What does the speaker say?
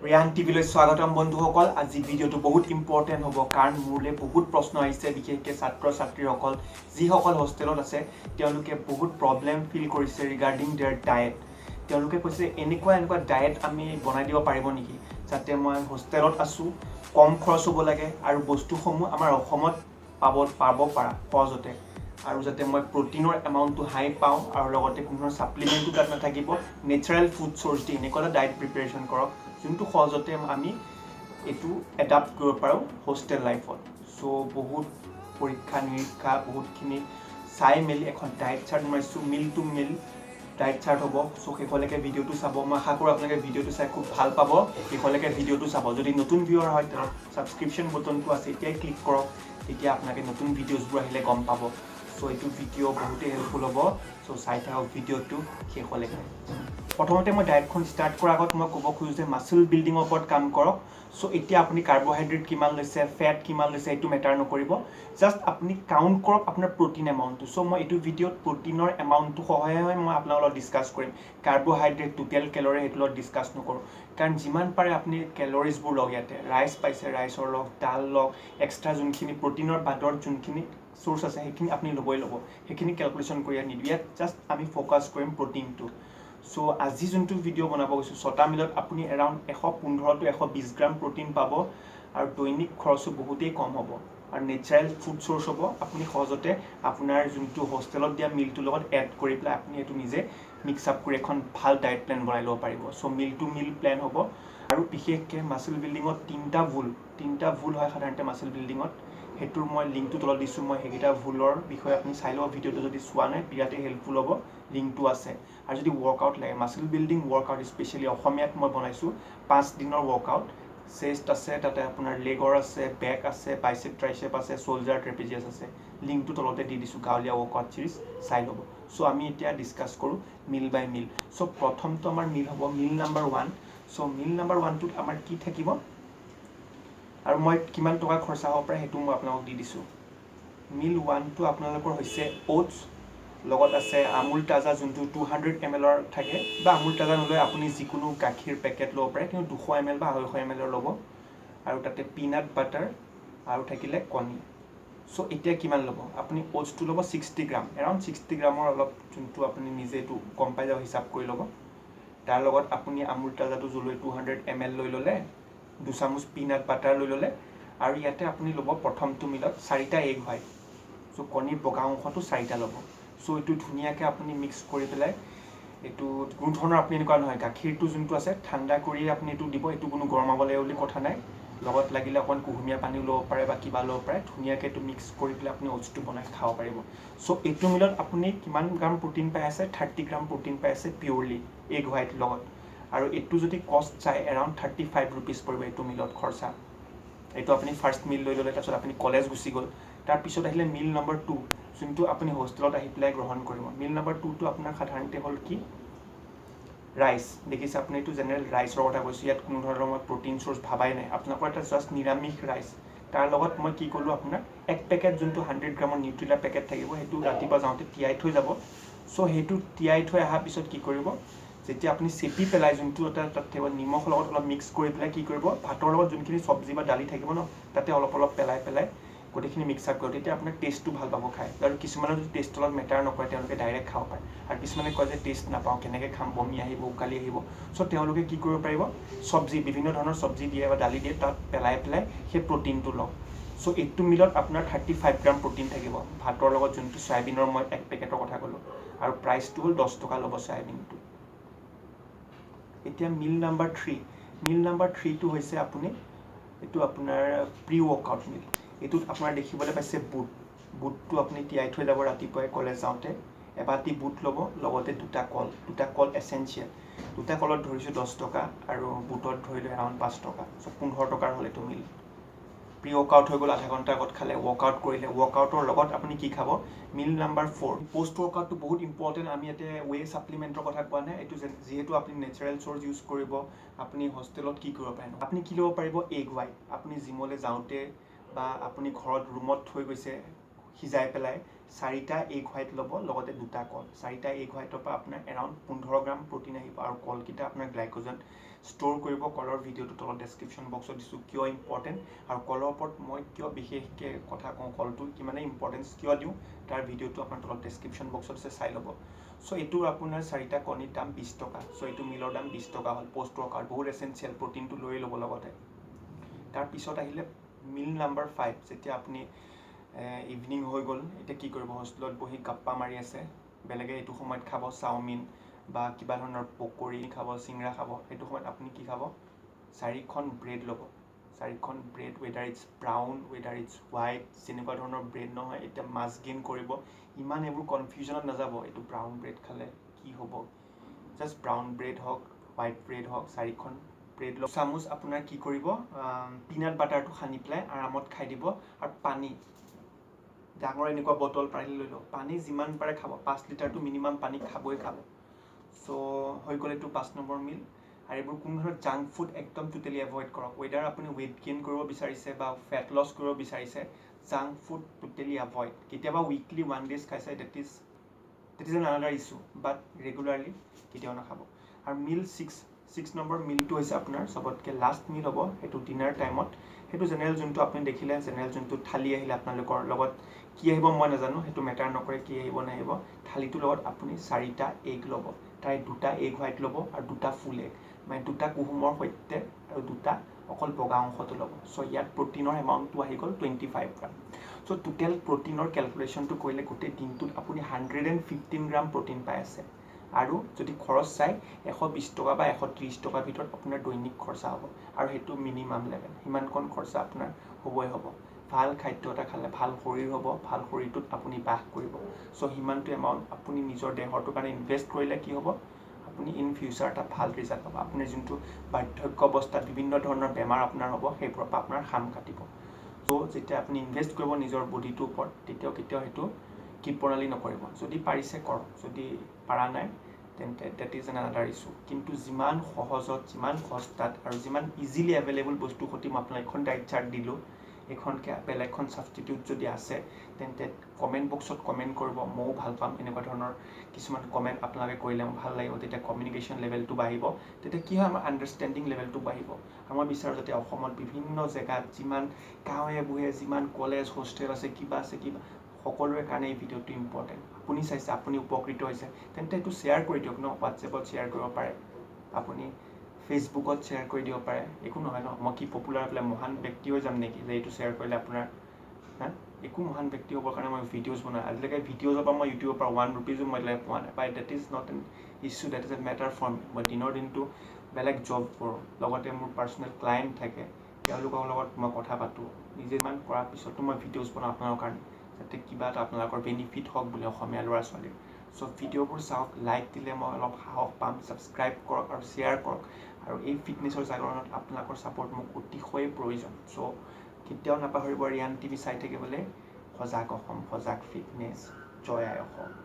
ৰিয়ান টিভিলৈ স্বাগতম বন্ধুসকল। আজি ভিডিঅ'টো বহুত ইম্পৰ্টেণ্ট হ'ব, কাৰণ মোলৈ বহুত প্ৰশ্ন আহিছে। বিশেষকৈ ছাত্ৰ ছাত্ৰীসকল, যিসকল হোষ্টেলত আছে, তেওঁলোকে বহুত প্ৰব্লেম ফিল কৰিছে ৰিগাৰ্ডিং there diet. তেওঁলোকে কৈছে, এনেকুৱা এনেকুৱা ডায়েট আমি বনাই দিব পাৰিব নেকি, যাতে মই হোষ্টেলত আছোঁ, কম খৰচ হ'ব লাগে আৰু বস্তুসমূহ আমাৰ অসমত পাব পাব পাৰা সহজতে আৰু যাতে মই প্ৰ'টিনৰ এমাউণ্টটো হাই পাওঁ আৰু লগতে কোনো ধৰণৰ ছাপ্লিমেণ্টো তাত নাথাকিব, নেচাৰেল ফুড চ'ৰ্চ দি এনেকুৱা এটা ডায়েট প্ৰিপেৰেশ্যন কৰক, যোনটো সহজতে আমি এইটো এডাপ্ট কৰিব পাৰোঁ হোষ্টেল লাইফত। চ' বহুত পৰীক্ষা নিৰীক্ষা, বহুতখিনি চাই মেলি এখন ডায়েট চাৰ্ট বনাইছোঁ। Meal to meal diet chart হ'ব। চ' শেষলৈকে ভিডিঅ'টো চাব। মই আশা কৰোঁ আপোনালোকে ভিডিঅ'টো চাই খুব ভাল পাব। শেষলৈকে ভিডিঅ'টো চাব। যদি নতুন ভিউৱাৰ হয়, তেওঁক ছাবস্ক্ৰিপশ্যন বটনটো আছে, এতিয়াই ক্লিক কৰক। তেতিয়া আপোনালোকে নতুন ভিডিঅ'জবোৰ আহিলে গম পাব। চ' এইটো ভিডিঅ' বহুতেই হেল্পফুল হ'ব। চ' চাই থাকক ভিডিঅ'টো শেষলৈকে। প্ৰথমতে মই ডায়েটখন ষ্টাৰ্ট কৰাৰ আগত মই ক'ব খোজোঁ যে মাছল বিল্ডিঙৰ ওপৰত কাম কৰক। চ' এতিয়া আপুনি কাৰ্বহাইড্ৰেট কিমান লৈছে, ফেট কিমান লৈছে, এইটো মেটাৰ নকৰিব। জাষ্ট আপুনি কাউণ্ট কৰক আপোনাৰ প্ৰ'টিন এমাউণ্টটো। চ' মই এইটো ভিডিঅ'ত প্ৰ'টিনৰ এমাউণ্টটো সহায়ে মই আপোনাৰ লগত ডিছকাছ কৰিম। কাৰ্বহাইড্ৰেট, টোটেল কেলৰি, সেইটো লগত ডিছকাছ নকৰোঁ, কাৰণ যিমান পাৰে আপুনি কেলৰিজবোৰ লওক। ইয়াতে ৰাইচ পাইছে, ৰাইচৰ লওক, দাল লওক, এক্সট্ৰা যোনখিনি প্ৰ'টিনৰ বাদৰ যোনখিনি চ'ৰ্চ আছে, সেইখিনি আপুনি ল'বই ল'ব। সেইখিনি কেলকুলেশ্যন কৰি ইয়াত নিদিওঁ। ইয়াত জাষ্ট আমি ফ'কাছ কৰিম প্ৰ'টিনটো। চ' আজি যোনটো ভিডিঅ' বনাব গৈছোঁ, ছটা মিলত আপুনি এৰাউণ্ড 115 টু 120 গ্ৰাম প্ৰ'টিন পাব আৰু দৈনিক খৰচো বহুতেই কম হ'ব আৰু নেচাৰেল ফুড চ'ৰ্চ হ'ব। আপুনি সহজতে আপোনাৰ যোনটো হোষ্টেলত দিয়া মিলটোৰ লগত এড কৰি পেলাই আপুনি সেইটো নিজে মিক্স আপ কৰি এখন ভাল ডায়েট প্লেন বনাই ল'ব পাৰিব। চ' মিল টু মিল প্লেন হ'ব। আৰু বিশেষকৈ মাছল বিল্ডিঙত তিনিটা ভুল হয় সাধাৰণতে মাছল বিল্ডিঙত। সেইটোৰ মই লিংকটো তলত দিছোঁ। মই সেইকেইটা ভুলৰ বিষয়ে আপুনি চাই ল'ব ভিডিঅ'টো যদি চোৱা নাই, বিৰাটেই হেল্পফুল হ'ব। লিংকটো আছে। আৰু যদি ৱৰ্কআউট লাগে, মাছল বিল্ডিং ৱৰ্কআউট স্পেচিয়েলি অসমীয়াত মই বনাইছোঁ 5 দিনৰ ৱৰ্কআউট। চেষ্ট আছে তাতে, আপোনাৰ লেগৰ আছে, বেক আছে, বাইচেপ ট্ৰাইচেপ আছে, শ্ব'ল্ডাৰ ট্ৰেপিজিয়াছ আছে। লিংকটো তলতে দি দিছোঁ, গাঁৱলীয়া ৱৰ্কআউট চিৰিজ চাই ল'ব। চ' আমি এতিয়া ডিছকাছ কৰোঁ মিল বাই মিল। চ' প্ৰথমটো আমাৰ মিল হ'ব মিল নাম্বাৰ 1। চ' মিল নাম্বাৰ 1টোত আমাৰ কি থাকিব আৰু মই কিমান টকা খৰচা হ'ব পাৰে, সেইটো মই আপোনালোকক দি দিছোঁ। মিল 1টো আপোনালোকৰ হৈছে অ'টছ, লগত আছে আমুল তাজা, যোনটো 200 এম এলৰ থাকে, বা আমুল তাজা নলৈ আপুনি যিকোনো গাখীৰ পেকেট ল'ব পাৰে, কিন্তু 200 এম এল বা 250 এম এলৰ ল'ব আৰু তাতে পিনাট বাটাৰ আৰু থাকিলে কণী। চ' এতিয়া কিমান ল'ব আপুনি? অ'টছটো ল'ব 60 গ্ৰাম, এৰাউণ্ড 60 গ্ৰামৰ অলপ, যোনটো আপুনি নিজে এইটো গম পাই যাব, হিচাপ কৰি ল'ব। তাৰ লগত আপুনি আমুল তাজাটো লৈ 200 এম এল লৈ ল'লে, দুচামুচ পিনাট বাটাৰ লৈ ল'লে আৰু ইয়াতে আপুনি ল'ব প্ৰথমটো মিলত চাৰিটা এগ হোৱাইট। চ' কণীৰ বগা অংশটো চাৰিটা ল'ব। চ' এইটো ধুনীয়াকৈ আপুনি মিক্স কৰি পেলাই, এইটো কোনো ধৰণৰ আপুনি এনেকুৱা নহয়, গাখীৰটো যোনটো আছে ঠাণ্ডা কৰিয়ে আপুনি এইটো দিব। এইটো কোনো গৰমাব লাগিব বুলি কথা নাই। লগত লাগিলে অকণমান কুহুমীয়া পানীও ল'ব পাৰে বা কিবা ল'ব পাৰে। ধুনীয়াকৈ এইটো মিক্স কৰি পেলাই আপুনি অ'টছটো বনাই খাব পাৰিব। চ' এইটো মিলত আপুনি কিমান গ্ৰাম প্ৰ'টিন পাই আছে? 30 গ্ৰাম প্ৰ'টিন পাই আছে পিয়'ৰলি এগ হোৱাইট লগত। আৰু এইটো যদি কষ্ট চাই, এৰাউণ্ড 35 ৰুপিজ পৰিব এইটো মিলত খৰচা। এইটো আপুনি ফাৰ্ষ্ট মিল লৈ ল'লে, তাৰপিছত আপুনি কলেজ গুচি গ'ল। তাৰপিছত আহিলে মিল নম্বৰ 2, যোনটো আপুনি হোষ্টেলত আহি পেলাই গ্ৰহণ কৰিব। মিল নম্বৰ 2টো আপোনাৰ সাধাৰণতে হ'ল কি? ৰাইচ। দেখিছে আপুনি, এইটো জেনেৰেল ৰাইচৰ কথা কৈছোঁ। ইয়াত কোনো ধৰণৰ মই প্ৰ'টিন চ'ৰ্চ ভাবাই নাই। আপোনালোকৰ এটা জাষ্ট নিৰামিষ ৰাইচ। তাৰ লগত মই কি ক'লোঁ আপোনাক? এক পেকেট যোনটো 100 গ্ৰামৰ নিউট্ৰিলা পেকেট থাকিব, সেইটো ৰাতিপুৱা যাওঁতে তিয়াই থৈ যাব। চ' সেইটো তিয়াই থৈ অহাৰ পিছত কি কৰিব? যেতিয়া আপুনি চেপি পেলাই যোনটো এটা তাত থাকিব, নিমখৰ লগত অলপ মিক্স কৰি পেলাই কি কৰিব? ভাতৰ লগত যোনখিনি চব্জি বা দালি থাকিব ন, তাতে অলপ অলপ পেলাই পেলাই গোটেইখিনি মিক্স আপ কৰিব। তেতিয়া আপোনাৰ টেষ্টটো ভাল পাব খাই। আৰু কিছুমানৰ যদি টেষ্টৰ লগত মেটাৰ নকৰে, তেওঁলোকে ডাইৰেক্ট খাব পাৰে। আৰু কিছুমানে কয় যে টেষ্ট নাপাওঁ, কেনেকৈ খাম, বমি আহিব, উকালি আহিব। চ' তেওঁলোকে কি কৰিব পাৰিব? চব্জি, বিভিন্ন ধৰণৰ চব্জি দিয়ে বা দালি দিয়ে, তাত পেলাই পেলাই সেই প্ৰ'টিনটো লওক। চ' এইটো মিলত আপোনাৰ 35 গ্ৰাম প্ৰ'টিন থাকিব, ভাতৰ লগত যোনটো চয়াবিনৰ মই এক পেকেটৰ কথা ক'লোঁ। আৰু প্ৰাইচটো হ'ল 10 টকা ল'ব চয়াবিনটো। এতিয়া মিল নাম্বাৰ 3। মিল নাম্বাৰ 3টো হৈছে আপুনি এইটো আপোনাৰ প্ৰি ৱৰ্কআউট মিল। এইটোত আপোনাৰ দেখিবলৈ পাইছে বুট। বুটটো আপুনি তিয়াই থৈ যাব ৰাতিপুৱাই কলেজ যাওঁতে। এবাটি বুট ল'ব, লগতে দুটা কল। দুটা কল এচেঞ্চিয়েল। দুটা কলত ধৰিছোঁ 10 টকা আৰু বুটত ধৰিলোঁ এৰাউণ্ড 5 টকা। চ' 15 টকাৰ হ'ল এইটো মিল। প্ৰি ৱৰ্কআউট হৈ গ'ল। আধা ঘণ্টা আগত খালে, ৱৰ্কআউট কৰিলে, ৱৰ্কআউটৰ লগত আপুনি কি খাব? মিল নাম্বাৰ 4, পষ্ট ৱৰ্কআউটটো বহুত ইম্পৰ্টেণ্ট। আমি ইয়াতে ৱে ছাপ্লিমেণ্টৰ কথা কোৱা নাই। এইটো যিহেতু আপুনি নেচাৰেল চ'ৰ্চ ইউজ কৰিব, আপুনি হোষ্টেলত কি কৰিব পাৰে? আপুনি কি ল'ব পাৰিব? Egg white. আপুনি জিমলৈ যাওঁতে বা আপুনি ঘৰত ৰুমত থৈ গৈছে সিজাই পেলাই। 4টা এগ হোৱাইট ল'ব, লগতে 2টা কল। 4টা এগ হোৱাইটৰ পৰা আপোনাৰ এৰাউণ্ড 15 গ্ৰাম প্ৰ'টিন আহিব আৰু কলকেইটা আপোনাৰ গ্লাইক'জেন ষ্ট'ৰ কৰিব। কলৰ ভিডিঅ'টো তলত ডেছক্ৰিপশ্যন বক্সত দিছোঁ, কিয় ইম্পৰ্টেণ্ট আৰু কলৰ ওপৰত মই কিয় বিশেষকৈ কথা কওঁ, কলটো কিমানে ইম্পৰ্টেঞ্চ কিয় দিওঁ, তাৰ ভিডিঅ'টো আপোনাৰ তলত ডেছক্ৰিপশ্যন বক্সত আছে, চাই ল'ব। চ' এইটো আপোনাৰ 4টা কণীৰ দাম 20 টকা। চ' এইটো মিলৰ দাম 20 টকা হ'ল। পষ্ট ৱৰ্কআউট বহুত এচেঞ্চিয়েল, প্ৰ'টিনটো লৈয়ে ল'ব লগতে। তাৰপিছত আহিলে মিল নাম্বাৰ 5। যেতিয়া আপুনি ইভিনিং হৈ গ'ল, এতিয়া কি কৰিব, হোষ্টেলত বহি গাপ্পা মাৰি আছে, বেলেগে এইটো সময়ত খাব চাওমিন বা কিবা ধৰণৰ পকৰি খাব, চিংৰা খাব, সেইটো সময়ত আপুনি কি খাব, 4খন ব্ৰেড ল'ব। 4খন bread, whether it's brown, whether it's white, যেনেকুৱা ধৰণৰ ব্ৰেড নহয়, এতিয়া মাছ গেইন কৰিব, ইমান এইবোৰ কনফিউজনত নাযাব, এইটো ব্ৰাউন ব্ৰেড খালে কি হ'ব, জাষ্ট ব্ৰাউন ব্ৰেড হওক, হোৱাইট ব্ৰেড হওক, 4খন ব্ৰেড লওক। চামুচ আপোনাৰ কি কৰিব, পিনাট বাটাৰটো সানি পেলাই আৰামত খাই দিব। আৰু পানী ডাঙৰ এনেকুৱা বটল পাৰিলে লৈ লওক, পানী যিমান পাৰে খাব, 5 লিটাৰটো মিনিমাম পানী খাবই খাব। চ' হৈ গ'ল এইটো 5 নম্বৰ মিল। আৰু এইবোৰ কোনো ধৰণৰ জাংক ফুড একদম টোটেলি এভইড কৰক। ৱেডাৰ আপুনি ৱেইট গেইন কৰিব বিচাৰিছে বা ফেট লছ কৰিব বিচাৰিছে, জাংক ফুড টোটেলি এভইড। কেতিয়াবা উইকলি 1 ডেজ খাইছে, that is an another issue, but regularly কেতিয়াও নাখাব। আৰু মিল 6 নম্বৰ মিলটো হৈছে আপোনাৰ চবতকৈ লাষ্ট মিল হ'ব, সেইটো ডিনাৰ টাইমত। সেইটো জেনেৰেল যোনটো আপুনি দেখিলে, জেনেৰেল যোনটো থালি আহিলে আপোনালোকৰ লগত কি আহিব মই নাজানো, সেইটো মেটাৰ নকৰে কি আহিব নাহিব। থালিটোৰ লগত আপুনি 4টা এগ ল'ব, তাৰে 2টা এগ হোৱাইট ল'ব আৰু 2টা ফুল এগ, মানে 2টা কুহুমৰ সৈতে আৰু 2টা অকল বগা অংশটো ল'ব। চ' ইয়াত প্ৰ'টিনৰ এমাউণ্টটো আহি গ'ল 25 গ্ৰাম। চ' টোটেল প্ৰ'টিনৰ কেলকুলেশ্যনটো কৰিলে গোটেই দিনটোত আপুনি 115 গ্ৰাম প্ৰ'টিন পাই আছে। আৰু যদি খৰচ চাই 120 টকা বা 130 টকাৰ ভিতৰত আপোনাৰ দৈনিক খৰচা হ'ব, আৰু সেইটো মিনিমাম লেভেল, সিমানকণ খৰচা আপোনাৰ হ'বই হ'ব। ভাল খাদ্য এটা খালে ভাল শৰীৰ হ'ব, ভাল শৰীৰটোত আপুনি বাস কৰিব। চ' সিমানটো এমাউণ্ট আপুনি নিজৰ দেহৰটোৰ কাৰণে ইনভেষ্ট কৰিলে কি হ'ব, আপুনি ইন ফিউচাৰ এটা ভাল ৰিজাল্ট পাব। আপুনি যোনটো বাৰ্ধক্য অৱস্থাত বিভিন্ন ধৰণৰ বেমাৰ আপোনাৰ হ'ব, সেইবোৰৰ পৰা আপোনাৰ সাম কাটিব। চ' যেতিয়া আপুনি ইনভেষ্ট কৰিব নিজৰ বডিটোৰ ওপৰত, তেতিয়াও কেতিয়াও সেইটো কৃপণালী নকৰিব। যদি পাৰিছে কৰক, যদি পাৰা নাই তেন্তে that is an another issue. কিন্তু যিমান সহজত, যিমান সস্তাত আৰু যিমান ইজিলি এভেইলেবল বস্তুৰ সৈতে মই আপোনাক এখন ডাইট চাৰ্ট দিলোঁ, এইখনকৈ বেলেগখন ছাবষ্টিটিউট যদি আছে তেন্তে কমেণ্ট বক্সত কমেণ্ট কৰিব, ময়ো ভাল পাম। এনেকুৱা ধৰণৰ কিছুমান কমেণ্ট আপোনালোকে কৰিলে মোৰ ভাল লাগিব, তেতিয়া কমিউনিকেশ্যন লেভেলটো বাঢ়িব, তেতিয়া কি হয় আমাৰ আণ্ডাৰষ্টেণ্ডিং লেভেলটো বাঢ়িব। আৰু মই বিচাৰোঁ যাতে অসমত বিভিন্ন জেগাত যিমান গাঁৱে ভূঞে যিমান কলেজ হোষ্টেল আছে, কিবা আছে কিবা, সকলোৰে কাৰণে এই ভিডিঅ'টো ইম্পৰ্টেণ্ট। আপুনি চাইছে, আপুনি উপকৃত হৈছে, তেন্তে এইটো শ্বেয়াৰ কৰি দিয়ক ন, হোৱাটছএপত শ্বেয়াৰ কৰিব পাৰে, আপুনি ফেচবুকত শ্বেয়াৰ কৰি দিব পাৰে, একো নহয় ন। মই কি পপুলাৰ হৈ পেলাই মহান ব্যক্তি হৈ যাম নেকি যে এইটো শ্বেয়াৰ কৰিলে আপোনাৰ, হা, একো মহান ব্যক্তি হ'বৰ কাৰণে মই ভিডিঅ'জ বনাওঁ। আজিলৈকে ভিডিঅ'জৰ পৰা মই ইউটিউবৰ পৰা 1 ৰুপিজো মই এতিয়ালৈকে পোৱা নাই, but that is not an issue, that is a matter for me. মই দিনৰ দিনটো বেলেগ জব কৰোঁ, লগতে মোৰ পাৰ্চনেল ক্লায়েণ্ট থাকে, তেওঁলোকৰ লগত মই কথা পাতোঁ। নিজে ইমান কৰাৰ পিছতো মই ভিডিঅ'জ বনাওঁ আপোনালোকৰ কাৰণে, যাতে কিবা এটা আপোনালোকৰ বেনিফিট হওক বুলি, অসমীয়া ল'ৰা ছোৱালীৰ। চ' ভিডিঅ'বোৰ চাওক, লাইক দিলে মই অলপ সাহস পাম, ছাবস্ক্ৰাইব কৰক আৰু শ্বেয়াৰ কৰক। আৰু এই ফিটনেছৰ জাগৰণত আপোনালোকৰ ছাপৰ্ট মোক অতিশয় প্ৰয়োজন। চ' কেতিয়াও নাপাহৰিব ৰিয়ান টিভি চাই থাকিবলৈ। সজাগ অসম, সজাগ ফিটনেছ, জয় আই অসম।